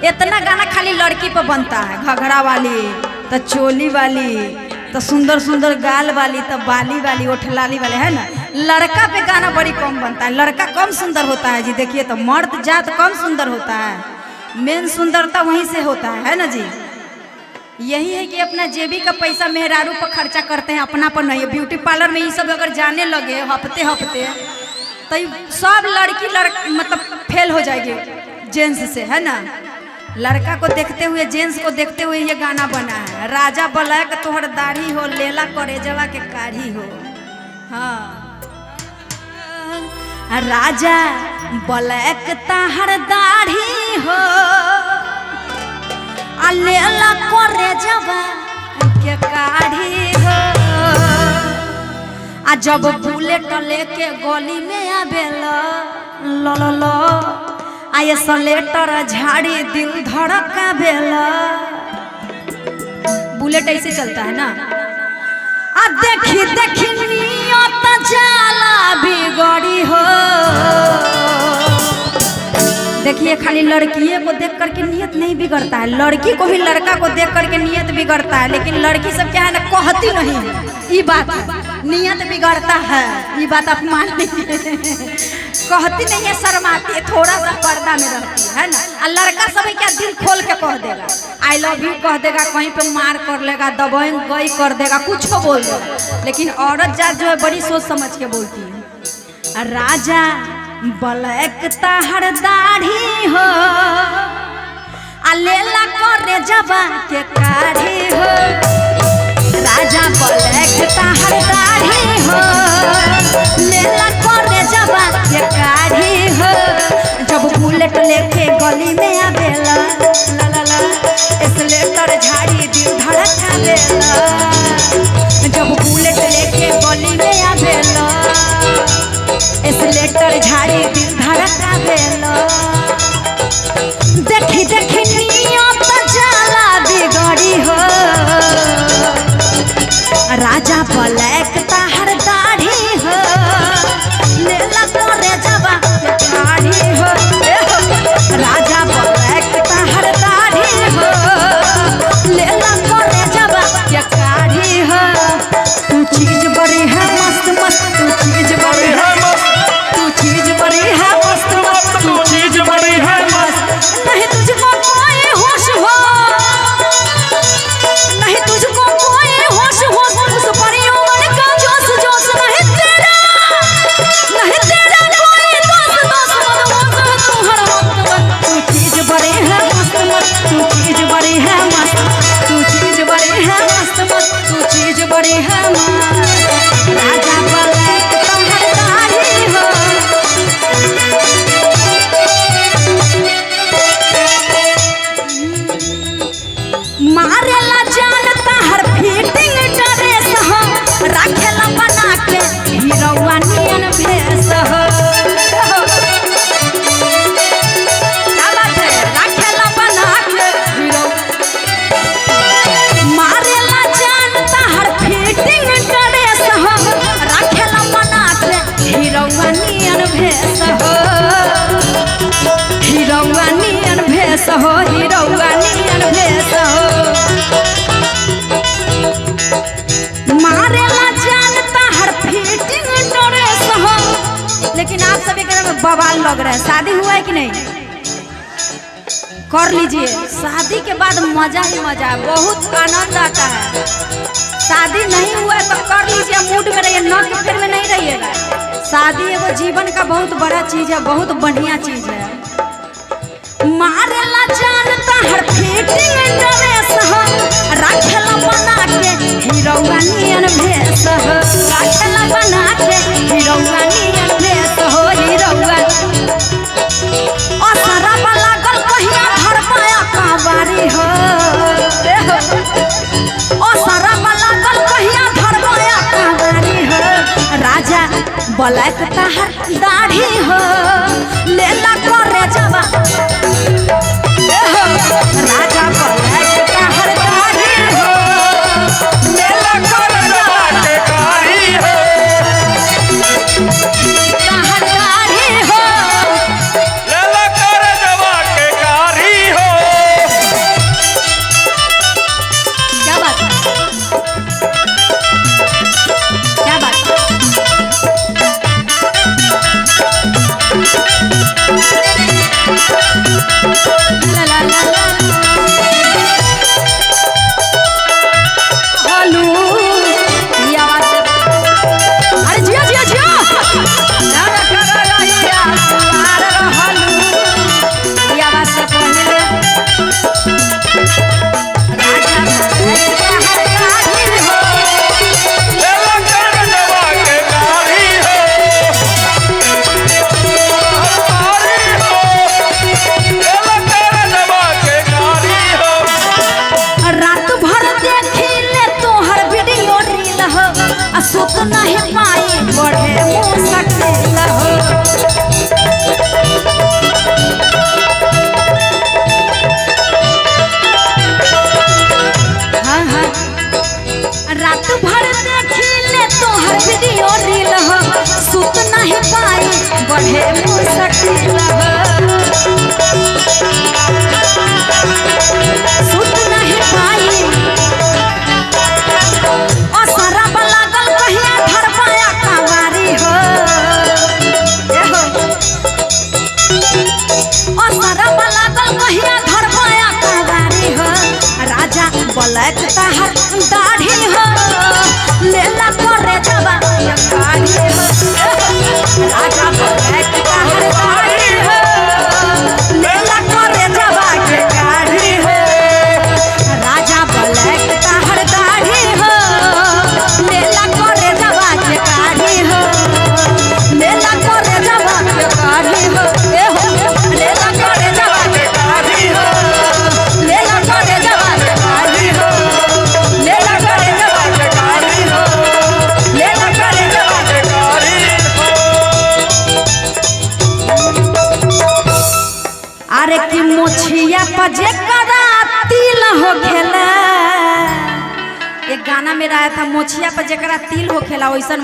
इतना गाना खाली लड़की पर बनता है, घघरा वाली तो चोली वाली तो सुंदर सुंदर गाल वाली तो बाली वाली ओठलाली वाली, है ना। लड़का पे गाना बड़ी कम बनता है, लड़का कम सुंदर होता है जी। देखिए तो मर्द जात कम सुंदर होता है, मेन सुंदरता वहीं से होता है ना जी। यही है कि अपना जेबी का पैसा मेहरारू पर खर्चा करते हैं, अपना पर नहीं। ब्यूटी पार्लर में ये सब अगर जाने लगे हफ्ते हफ्ते तो सब लड़की मतलब फेल हो जाएगी जेंट्स से, है ना। लड़का को देखते हुए, जेंट्स को देखते हुए ये गाना बना है। राजा बलैक तोहर दाढ़ी हो, लेला करेजवा के काढ़ी हो। हाँ, राजा बलैक ताहर दाढ़ी हो, आ लेला करेजवा के काढ़ी हो। आ जब बुलेट लेके गली में आवेला ल ल ल, आ ये सलेटर झाड़ी दिल धड़कावेला। बुलेट ऐसे चलता है ना। आ देखी देखी नियत जाला बिगड़ी हो। देखिए खाली लड़कियों को देख करके नियत नहीं बिगड़ता है, लड़की को भी लड़का को देख करके नियत बिगड़ता है। लेकिन लड़की सब क्या है ना, कहती नहीं है ये बात, नियत बिगड़ता है ये बात आप मान लीजिए। कहती नहीं है, शर्माती है, थोड़ा सा पर्दा में रहती है ना। और लड़का सब क्या दिल खोल के कह देगा, I love you कह देगा, कहीं पे मार कर लेगा, दबंग गई कर देगा, कुछ बोल देगा। लेकिन औरत जात जो है बड़ी सोच समझ के बोलती है। राजा बलैक ताहर दाढ़ी हो, आ लेला करे जबा के काढ़ी हो। राजा बलैक ताहर दाढ़ी हो, लेला करे जबा के काढ़ी हो। जब बुलेट लेके गली में आवेला ला ला ला, एसलेटर झाड़ी दिल धड़कावेला। जब बुलेट लेके गली में आवेला, एसलेटर झाड़ी दिल धड़कावेला। देखी देखी नियत जाला बिगड़ी हो। राजा बलैक ताहर दाढ़ी हो, लेला करे जबा के काढ़ी हो। राजा बलैक ताहर दाढ़ी हो, लेला करे जबा के काढ़ी हो। तू चीज बड़ी है मस्त मस्त, तू चीज बड़ी है मस्त, तू चीज बड़ी है मस्त मस्त, तू चीज बड़ी है मस्त। नहीं तुझको कोई होश हो, नहीं तुझको कोई होश हो, उस पर यौवन का जोश जोश। नहीं तेरा, नहीं तेरा कोई दोष दोष, मदहोश हो तू हर वक्त वक्त। तू चीज बड़ी है मस्त मस्त, तू चीज बड़ी है मस्त, तू चीज बड़ी है मस्त मस्त, तू चीज बड़ी है मस्त। राजा बलैक तोहर दाढ़ी हो। मारेला जान ताहर फिटिंग ड्रेस हो, राखेला बना के हीरोवा नियन भेस हो। क्या बात है, राखेला बना के हीरो। मारेला जान ताहर फिटिंग ड्रेस हो, राखेला बना के हीरोवा नियन भेस हो। हीरोवा नियन भेस हो, हीरोवा नियन भेस हो। मारेला जान ताहर फिटिंग ड्रेस हो। लेकिन आप सभी के बवाल लग रहा है, शादी हुआ है कि नहीं? कर लीजिए, शादी के बाद मजा ही मजा है, बहुत आनंद आता है। शादी नहीं हुआ है तो कर लीजिए, मूड में रहिए, न के फिर में नहीं रहिएगा। शादी एगो जीवन का बहुत बड़ा चीज है, बहुत बढ़िया चीज है। मारेला जान ताहर फिटिंग ड्रेस हो, राखेला बना के हीरोवा नियन भेस हो। राखेला बना के हीरोवा नियन भेस हो, हीरोवा। असरा लागल कहिया धर पाया काबारी हो। असरा लागल कहिया धर पाया काबारी हो। राजा बलैक ताहर दाढ़ी हो, लेला करे जबा। राजा बलैक ताहर दाढ़ी हो, लेला करे जबा के काढ़ी हो। ताहर दाढ़ी हो, लेला करे जबा के काढ़ी हो। असरम लागल कहिया धरमाया कवारी हो। राजा ब्लैक ताहर दाढ़ी हो, लेला करे जवा के काढ़ी हो। राजा ब्लैक ताहर दाढ़ी हो, लेला करे जवा के काढ़ी हो। राजा ब्लैक ताहर दाढ़ी हो, लेला करे जवा के काढ़ी हो। लेला करे जवा के काढ़ी हो, ए हो, लेला करे जवा के काढ़ी हो। लेला करे जवा के काढ़ी हो, लेला करे जवा के काढ़ी हो, लेला करे जवा के काढ़ी हो। अरे की मोछिया पजे करा तिल हो खेला। एक गाना मेरा आया था, मोछिया पर जेकरा तिल हो खेला वैसन।